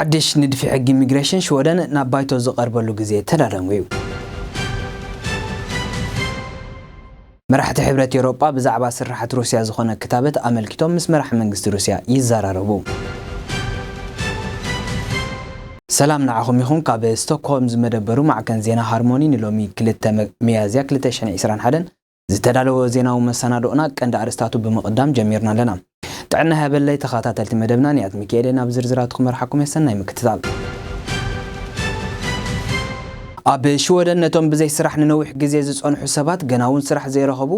ሓድሽ ንድፊ ሕጊ ኢሚግሬሽን ሽወደን ናብ ባይቶ ዝቐርበሉ ግዜ ተዳለሙ እዩ። መራሕቲ ሕብረት ኤውሮጳ ብዛዕባ ስራሓት ሩስያ ዝኾነ ክታበት ኣመልኪቶም ምስ መራሕ መንግስቲ ሩስያ ይዘራረቡ። ሰላም ንዓኹም ይኹን። ካብ ስቶክሆልም ዝመደበሩ ማዕከን ዜና ሃርሞኒ ንሎሚ ክልተ መ-፣ ሚያዝያ ክልተ ሽሕን ዕስራን ሓደን ዝተዳለወ ዜናዊ መሰናዶና ቀንዲ ኣርእስታቱ ብምቕዳም ጀሚርና ኣለና። ጥዕና ይሃበለይ ተኸታተልቲ መደብና፣ ንያት ሚካኤል ናብ ዝርዝራቱ ክመርሓኩም የሰናይ ምክትታል። ኣብ ሽወደን ነቶም ብዘይ ስራሕ ንነዊሕ ግዜ ዝጸንሑ ሰባት ገና እውን ስራሕ ዘይረኸቡ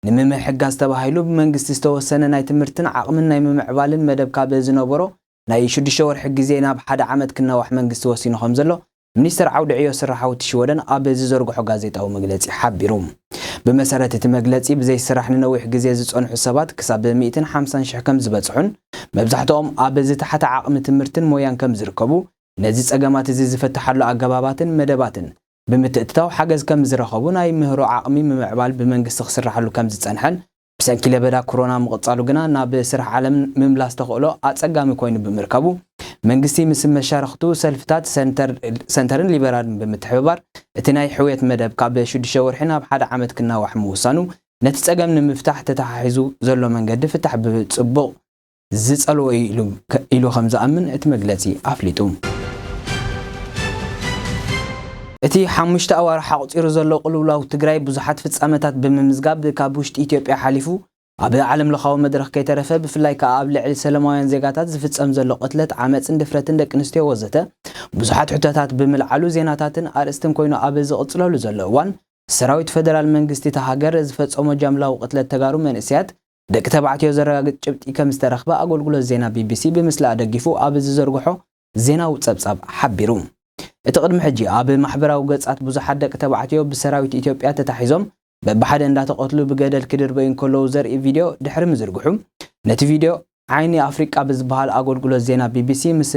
ንምምሕጋዝ ተባሂሉ ብመንግስቲ ዝተወሰነ ናይ ትምህርትን ዓቕምን ናይ ምምዕባልን መደብ ካብ ዝነበሮ ናይ ሽዱሽተ ወርሒ ግዜ ናብ ሓደ ዓመት ክናዋሕ መንግስቲ ወሲኑ ከም ዘሎ ሚኒስተር ዓውዲ ዕዮ ስራሓውቲ ሽወደን ኣብ ዝዘርግሖ ጋዜጣዊ መግለጺ ሓቢሩ። ብመሰረት እቲ መግለጺ፣ ብዘይ ስራሕ ንነዊሕ ግዜ ዝጸንሑ ሰባት ክሳብ ሚእትን ሓምሳን ሽሕ ከም ዝበጽሑን፣ መብዛሕትኦም ኣብ ዝተሓተ ዓቕሚ ትምህርትን ሞያን ከም ዝርከቡ፣ ነዚ ጸገማት እዚ ዝፈትሓሉ ኣገባባትን መደባትን ብምትእትታው ሓገዝ ከም ዝረኸቡ፣ ናይ ምህሮ ዓቕሚ ምምዕባል ብመንግስቲ ክስራሓሉ ከም ዝጸንሐን፣ ብሰንኪ ለበዳ ኮሮና ምቕጻሉ ግና ናብ ስራሕ ዓለም ምምላስ ተኽእሎ ኣጸጋሚ ኮይኑ ብምርካቡ፣ መንግስቲ ምስ መሻርኽቱ ሰልፍታት ሰንተር-፣ ሰንተርን ሊበራልን ብምትሕብባር እቲ ናይ ሕውየት መደብ ካብ ሽዱሽተ ወርሒ ናብ ሓደ ዓመት ክናዋሕ ምውሳኑ፣ ነቲ ጸገም ንምፍታሕ ተተሓሒዙ ዘሎ መንገዲ ፍታሕ ብጽቡቕ ዝጸልዎ ኢሉ፣ ኢሉ ከም ዝኣምን እቲ መግለጺ ኣፍሊጡ። እቲ ሓሙሽተ ኣዋርሕ ኣቑጺሩ ዘሎ ቅልውላው ትግራይ ብዙሓት ፍጻመታት ብምምዝጋብ ካብ ውሽጢ ኢትዮጵያ ሓሊፉ ኣብ ዓለም ለኻዊ መድረኽ ከይተረፈ ብፍላይ ከኣ ኣብ ልዕሊ ሰላማውያን ዜጋታት ዝፍጸም ዘሎ ቅትለት፣ ዓመጽን ድፍረትን ደቂ ኣንስትዮ ወዘተ ብዙሓት ሕቶታት ብምልዓሉ ዜናታትን ኣርእስትን ኮይኑ ኣብ ዝቕጽለሉ ዘሎ እዋን ሰራዊት ፈደራል መንግስቲ እታ ሃገር ዝፈጸሞ ጃምላዊ ቅትለት ተጋሩ መንእሰያት ደቂ ተባዕትዮ ዘረጋግጽ ጭብጢ ከም ዝተረኽበ ኣገልግሎት ዜና ቢቢሲ ብምስሊ ኣደጊፉ ኣብ ዝዘርግሖ ዜናዊ ጸብጻብ ሓቢሩ። እቲ ቅድሚ ሕጂ ኣብ ማሕበራዊ ገጻት ብዙሓት ደቂ ተባዕትዮ ብሰራዊት ኢትዮጵያ ተታሒዞም በብሓደ እንዳተቐትሉ ብገደል ክድርበዩ እንከለዉ ዘርኢ ቪድዮ ድሕሪ ምዝርግሑ፣ ነቲ ቪድዮ ዓይኒ ኣፍሪቃ ብዝበሃል ኣገልግሎት ዜና ቢቢሲ ምስ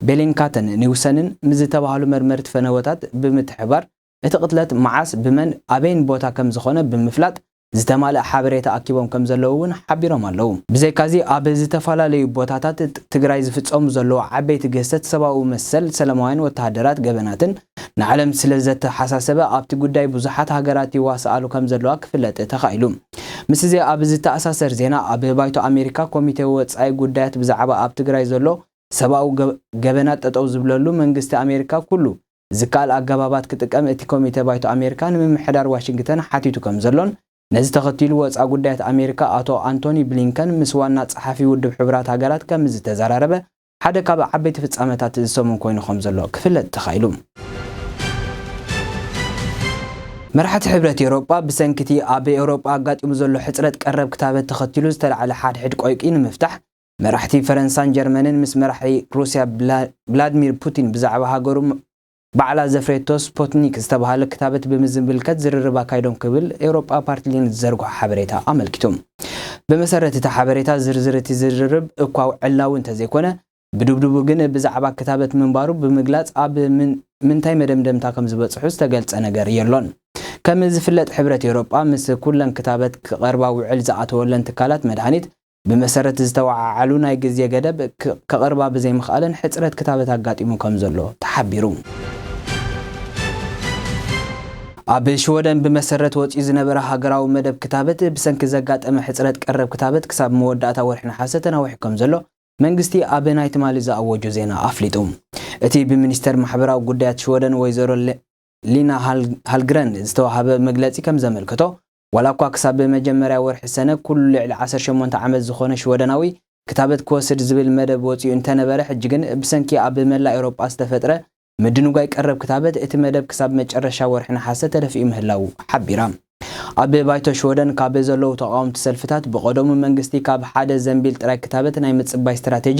ቤሊንካተን ኒውሰንን ምስ ዝተባህሉ መርመርቲ ፈነወታት ብምትሕባር፣ እቲ ቅትለት መዓስ፣ ብመን፣ ኣበይን ቦታ ከም ዝኾነ ብምፍላጥ ዝተማልአ ሓበሬታ ኣኪቦም ከም ዘለዉ እውን ሓቢሮም ኣለዉ። ብዘይካዚ ኣብ ዝተፈላለዩ ቦታታት ት-፣ ትግራይ ዝፍጸሙ ዘለዉ ዓበይቲ ግህሰት ሰብኣዊ መሰል ሰላማውያን ወተሃደራት ገበናትን ንዓለም ስለ ዘተሓሳሰበ ኣብቲ ጉዳይ ብዙሓት ሃገራት ይዋስኣሉ ከም ዘለዋ ክፍለጥ ተኻኢሉ። ምስዚ ኣብ ዝተኣሳሰር ዜና ኣብ ባይቶ ኣሜሪካ ኮሚቴ ወጻኢ ጉዳያት ብዛዕባ ኣብ ትግራይ ዘሎ ሰብኣዊ ገ-፣ ገበናት ጠጠው ዝብለሉ መንግስቲ ኣሜሪካ ኩሉ ዝከኣል ኣገባባት ክጥቀም እቲ ኮሚቴ ባይቶ ኣሜሪካ ንምምሕዳር ዋሽንግተን ሓቲቱ ከም ዘሎን ነዚ ተኸቲሉ ወጻኢ ጉዳያት ኣሜሪካ ኣቶ ኣንቶኒ ብሊንከን ምስ ዋና ጸሓፊ ውድብ ሕቡራት ሃገራት ከም ዝተዘራረበ ሓደ ካብ ዓበይቲ ፍጻመታት እዚ ሰሙን ኮይኑ ከም ዘሎ ክፍለጥ ተኻኢሉ። መራሕቲ ሕብረት ኤውሮጳ ብሰንኪ እቲ ኣብ ኤውሮጳ ኣጋጢሙ ዘሎ ሕጽረት ቀረብ ክታበት ተኸቲሉ ዝተላዕለ ሓድሕድ ቆይቂ ንምፍታሕ መራሕቲ ፈረንሳን ጀርመንን ምስ መራሒ ሩስያ ብላ-፣ ቭላድሚር ፑቲን ብዛዕባ ሃገሩ ም-፣ ባዕላ ዘፍረየቶ ስፖትኒክ ዝተባህለ ክታበት ብምዝምልከት ዝርርብ ኣካይዶም ክብል ኤውሮጳ ፓርትሊን ዝዘርግሖ ሓበሬታ ኣመልኪቱ። ብመሰረት እቲ ሓበሬታ ዝርዝር እቲ ዝርርብ እኳ ዕላዊ እንተዘይኮነ፣ ብድብድቡ ግን ብዛዕባ ክታበት ምንባሩ ብምግላጽ ኣብ ምን-፣ ምንታይ መደምደምታ ከም ዝበጽሑ ዝተገልጸ ነገር የሎን። ከም ዝፍለጥ ሕብረት ኤውሮጳ ምስ ኩለን ክታበት ክቐርባ ውዕል ዝኣተወለን ትካላት መድሃኒት ብመሰረት ዝተወዓዓሉ ናይ ግዜ ገደብ ክ-፣ ከቕርባ ብዘይምኽኣለን ሕጽረት ክታበት ኣጋጢሙ ከም ዘሎ ተሓቢሩ። ኣብ ሽወደን ብመሰረት ወጺኡ ዝነበረ ሃገራዊ መደብ ክታበት ብሰንኪ ዘጋጠመ ሕጽረት ቀረብ ክታበት ክሳብ መወዳእታ ወርሒ ነሓሰ ተናዊሑ ከም ዘሎ መንግስቲ ኣብ ናይ ትማሊ ዝኣወጆ ዜና ኣፍሊጡ። እቲ ብሚኒስተር ማሕበራዊ ጉዳያት ሽወደን ወይዘሮ ለ-፣ ሊና ሃል-፣ ሃልግረን ዝተዋሃበ መግለጺ ከም ዘመልከቶ፣ ዋላ እኳ ክሳብ መጀመርያ ወርሒ ሰነ ኩሉ ልዕሊ ዓሰርተ ሸሞንተ ዓመት ዝኾነ ሽወደናዊ ክታበት ክወስድ ዝብል መደብ ወጺኡ እንተነበረ፣ ሕጂ ግን ብሰንኪ ኣብ መላእ ኤውሮጳ ዝተፈጥረ ምድንጓይ ቀረብ ክታበት፣ እቲ መደብ ክሳብ መጨረሻ ወርሒ ነሓሰ ተደፊኡ ምህላዉ ሓቢራ። ኣብ ባይቶ ሽወደን ካብ ዘለዉ ተቓወምቲ ሰልፍታት፣ ብቐደሙ መንግስቲ ካብ ሓደ ዘንቢል ጥራይ ክታበት ናይ ምጽባይ ስትራተጂ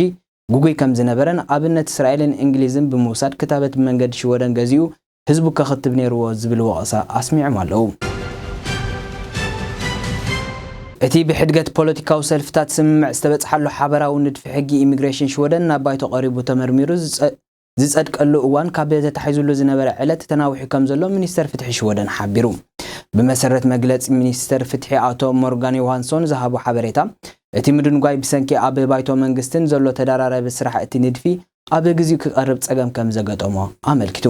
ግጉይ ከም ዝነበረን፣ ኣብነት እስራኤልን እንግሊዝን ብምውሳድ ክታበት ብመንገዲ ሽወደን ገዚኡ ህዝቡ ከኽትብ ነይርዎ ዝብል ወቐሳ ኣስሚዖም ኣለዉ። እቲ ብሕድገት ፖለቲካዊ ሰልፍታት ስምምዕ ዝተበጽሓሉ ሓበራዊ ንድፊ ሕጊ ኢሚግሬሽን ሽወደን ናብ ባይቶ ቀሪቡ ተመርሚሩ ዝጸ-፣ ዝጸድቀሉ እዋን ካብ ተታሒዙሉ ዝነበረ ዕለት ተናዊሑ ከም ዘሎ ሚኒስተር ፍትሒ ሽወደን ሓቢሩ። ብመሰረት መግለጺ ሚኒስተር ፍትሒ ኣቶ ሞርጋን ዮሃንሶን ዝሃቦ ሓበሬታ፣ እቲ ምድንጓይ ብሰንኪ ኣብ ባይቶ መንግስትን ዘሎ ተደራራቢ ስራሕ እቲ ንድፊ ኣብ ግዜኡ ክቐርብ ጸገም ከም ዘገጠሞ ኣመልኪቱ።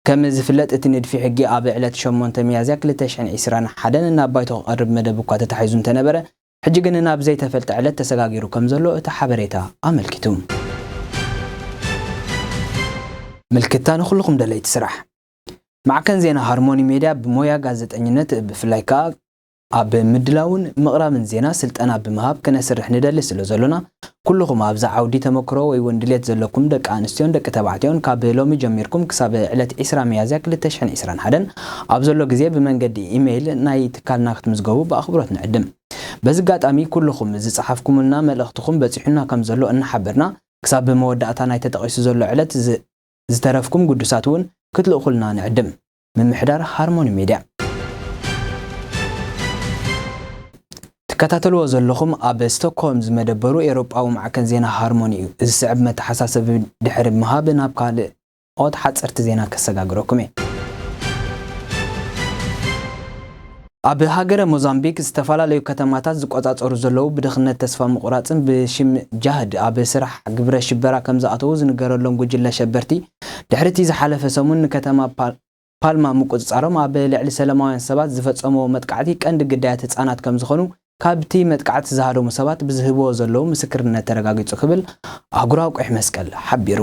ከም ዝፍለጥ፣ እቲ ንድፊ ሕጊ ኣብ ዕለት ሸሞንተ ሚያዝያ ክልተ ሽሕን ዕስራን ሓደን ናብ ባይቶ ክቐርብ መደብ እኳ ተታሒዙ እንተነበረ፣ ሕጂ ግን ናብ ዘይተፈልጠ ዕለት ተሰጋጊሩ ከም ዘሎ እቲ ሓበሬታ ኣመልኪቱ። ምልክታ ንኹልኹም ደለይቲ ስራሕ። ማዕከን ዜና ሃርሞኒ ሜድያ ብሞያ ጋዜጠኝነት፣ ብፍላይ ከኣ ኣብ ምድላውን ምቕራብን ዜና ስልጠና ብምሃብ ክነስርሕ ንደሊ ስለ ዘሎና፣ ኩልኹም ኣብዚ ዓውዲ ተመክሮ ወይ እውን ድሌት ዘለኩም ደቂ ኣንስትዮን ደቂ ተባዕትዮን፣ ካብ ሎሚ ጀሚርኩም ክሳብ ዕለት ዕስራ ሚያዝያ ክልተ ሽሕን ዕስራን ሓደን ኣብ ዘሎ ግዜ ብመንገዲ ኢሜይል ናይ ትካልና ክትምዝገቡ ብኣኽብሮት ንዕድም። በዚ ኣጋጣሚ ኩልኹም ዝጸሓፍኩምልና መልእኽትኹም በጺሑና ከም ዘሎ እናሓበርና፣ ክሳብ መወዳእታ ናይ ተጠቒሱ ዘሎ ዕለት ዝ-፣ ዝተረፍኩም ግዱሳት እውን ክትልእኹልና ንዕድም። ምምሕዳር ሃርሞኒ ሜድያ። ትከታተልዎ ዘለኹም ኣብ ስቶክሆልም ዝመደበሩ ኤውሮጳዊ ማዕከን ዜና ሃርሞኒ እዩ። እዚ ስዕብ መተሓሳሰቢ ድሕሪ ምሃብ ናብ ካልኦት ሓጸርቲ ዜና ከሰጋግረኩም እየ። ኣብ ሃገረ ሞዛምቢክ ዝተፈላለዩ ከተማታት ዝቆጻጸሩ ዘለዉ ብድኽነት ተስፋ ምቑራጽን ብሽም ጃህድ ኣብ ስራሕ ግብረ ሽበራ ከም ዝኣተዉ ዝንገረሎም ጉጅለ ሸበርቲ ድሕሪ እቲ ዝሓለፈ ሰሙን ንከተማ ፓል-፣ ፓልማ ምቁጽጻሮም ኣብ ልዕሊ ሰላማውያን ሰባት ዝፈጸምዎ መጥቃዕቲ ቀንዲ ግዳያት ህጻናት ከም ዝኾኑ ካብቲ መጥቃዕቲ ዝሃደሙ ሰባት ብዝህብዎ ዘለዉ ምስክርነት ተረጋጊጹ ክብል ኣህጉራዊ ቀይሕ መስቀል ሓቢሩ።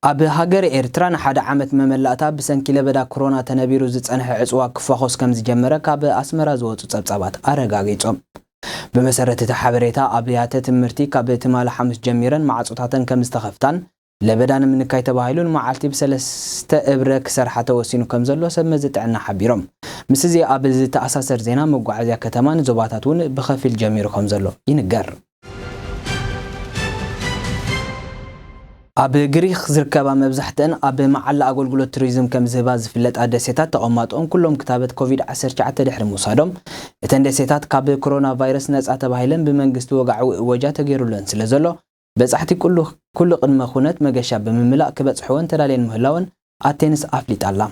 ኣብ ሃገረ ኤርትራ ንሓደ ዓመት መመላእታ ብሰንኪ ለበዳ ኮሮና ተነቢሩ ዝጸንሐ ዕጽዋ ክፋኾስ ከም ዝጀመረ ካብ ኣስመራ ዝወጹ ጸብጻባት ኣረጋጊጾም። ብመሰረት እቲ ሓበሬታ፣ ኣብያተ ትምህርቲ ካብ ትማሊ ሓሙስ ጀሚረን ማዕጾታተን ከም ዝተኸፍታን ለበዳ ንምንካይ ተባሂሉ ንመዓልቲ ብሰለስተ እብረ ክሰርሓ ተወሲኑ ከም ዘሎ ሰብ መዚ ጥዕና ሓቢሮም። ምስ እዚ ኣብ ዝተኣሳሰር ዜና፣ መጓዓዝያ ከተማ ንዞባታት እውን ብኸፊል ጀሚሩ ከም ዘሎ ይንገር። ኣብ ግሪክ ዝርከባ መብዛሕትአን ኣብ መዓላ ኣገልግሎት ቱሪዝም ከም ዝህባ ዝፍለጣ ደሴታት ተቐማጦን ኩሎም ክታበት ኮቪድ ዓሰርተ ትሽዓተ ድሕሪ ምውሳዶም፣ እተን ደሴታት ካብ ኮሮና ቫይረስ ነጻ ተባሂለን ብመንግስቲ ወግዓዊ እወጃ ተገይሩለን ስለ ዘሎ፣ በጻሕቲ ኩሉ፣ ኩሉ ቅድመ ኩነት መገሻ ብምምላእ ክበጽሕወን ተዳልየን ምህላወን ኣቴንስ ኣፍሊጣ ኣላ።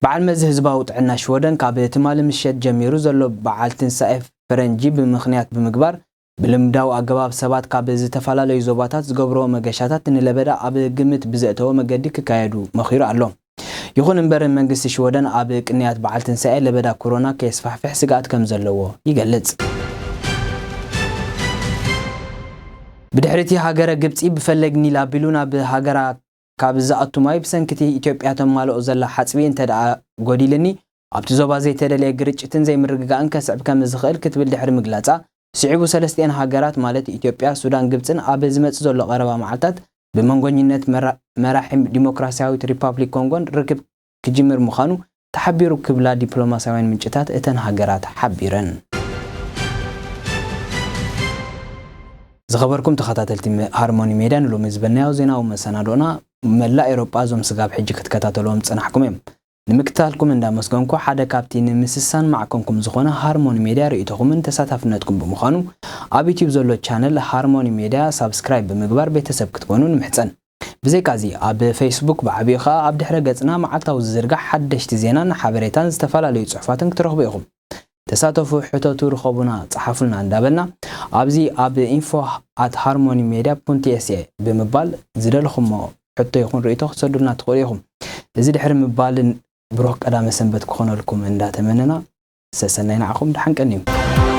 በዓል መዚ ህዝባዊ ጥዕና ሽወደን ካብ ትማሊ ምሸት ጀሚሩ ዘሎ በዓል ትንሳኤ ፈረንጂ ብምኽንያት ብምግባር፣ ብልምዳዊ ኣገባብ ሰባት ካብ ዝተፈላለዩ ዞባታት ዝገብርዎ መገሻታት ንለበዳ ኣብ ግምት ብዘእተወ መገዲ ክካየዱ መኺሩ ኣሎ። ይኹን እምበር፣ መንግስቲ ሽወደን ኣብ ቅንያት በዓል ትንሳኤ ለበዳ ኮሮና ከየስፋሕፍሕ ስግኣት ከም ዘለዎ ይገልጽ። ብድሕሪቲ ሃገረ ግብጺ ብፈለግ ኒል ኣቢሉ ናብ ሃገራ ካብ ዝኣቱ ማይ ብሰንኪቲ ኢትዮጵያ ተማልኦ ዘላ ሓጽቢ እንተ ደኣ ጎዲልኒ፣ ኣብቲ ዞባ ዘይተደለየ ግርጭትን ዘይምርግጋእን ከስዕብ ከም ዝኽእል ክትብል ድሕሪ ምግላጻ፣ ስዒቡ ሰለስቲኤን ሃገራት ማለት ኢትዮጵያ፣ ሱዳን፣ ግብጽን ኣብ ዝመጽእ ዘሎ ቀረባ መዓልታት ብመንጎኝነት መራ-፣ መራሒ ዲሞክራሲያዊት ሪፓብሊክ ኮንጎን ርክብ ክጅምር ምዃኑ ተሓቢሩ ክብላ ዲፕሎማስያውያን ምንጭታት እተን ሃገራት ሓቢረን። ዝኸበርኩም ተኸታተልቲ መ-፣ ሃርሞኒ ሜድያ፣ ንሎሚ ዝበናዮ ዜናዊ መሰናዶና መላእ ኤውሮጳ እዞም ስጋብ ሕጂ ክትከታተልዎም ዝጸናሕኩም እዮም። ንምክትታልኩም እንዳመስገንኩ፣ ሓደ ካብቲ ንምስሳን ማዕከንኩም ዝኾነ ሃርሞኒ ሜድያ ርእይቶኹምን ተሳታፍነትኩም ብምዃኑ፣ ኣብ ዩትዩብ ዘሎ ቻነል ሃርሞኒ ሜድያ ሳብስክራይብ ብምግባር ቤተሰብ ክትኮኑ ንምሕጸን። ብዘይካዚ፣ ኣብ ፌስቡክ ብዓቢኡ ኸኣ ኣብ ድሕረ ገጽና መዓልታዊ ዝዝርጋሕ ሓደሽቲ ዜናን ሓበሬታን ዝተፈላለዩ ጽሑፋትን ክትረኽቡ ኢኹም። ተሳተፉ፣ ሕተቱ፣ ርኸቡና፣ ጸሓፉልና እንዳበልና፣ ኣብዚ ኣብ ኢንፎ ኣት ሃርሞኒ ሜድያ ፖንት ኤስኤ ብምባል ዝደለኹሞ ሕቶ ይኹን ርእይቶ ክትሰዱልና ትኽእሉ ኢኹም። እዚ ድሕሪ ምባልን ብሩኽ ቀዳመ ሰንበት ክኾነልኩም እንዳተመነና፣ ሰሰናይ ንዓኹም፣ ደሓን ቀንዩ።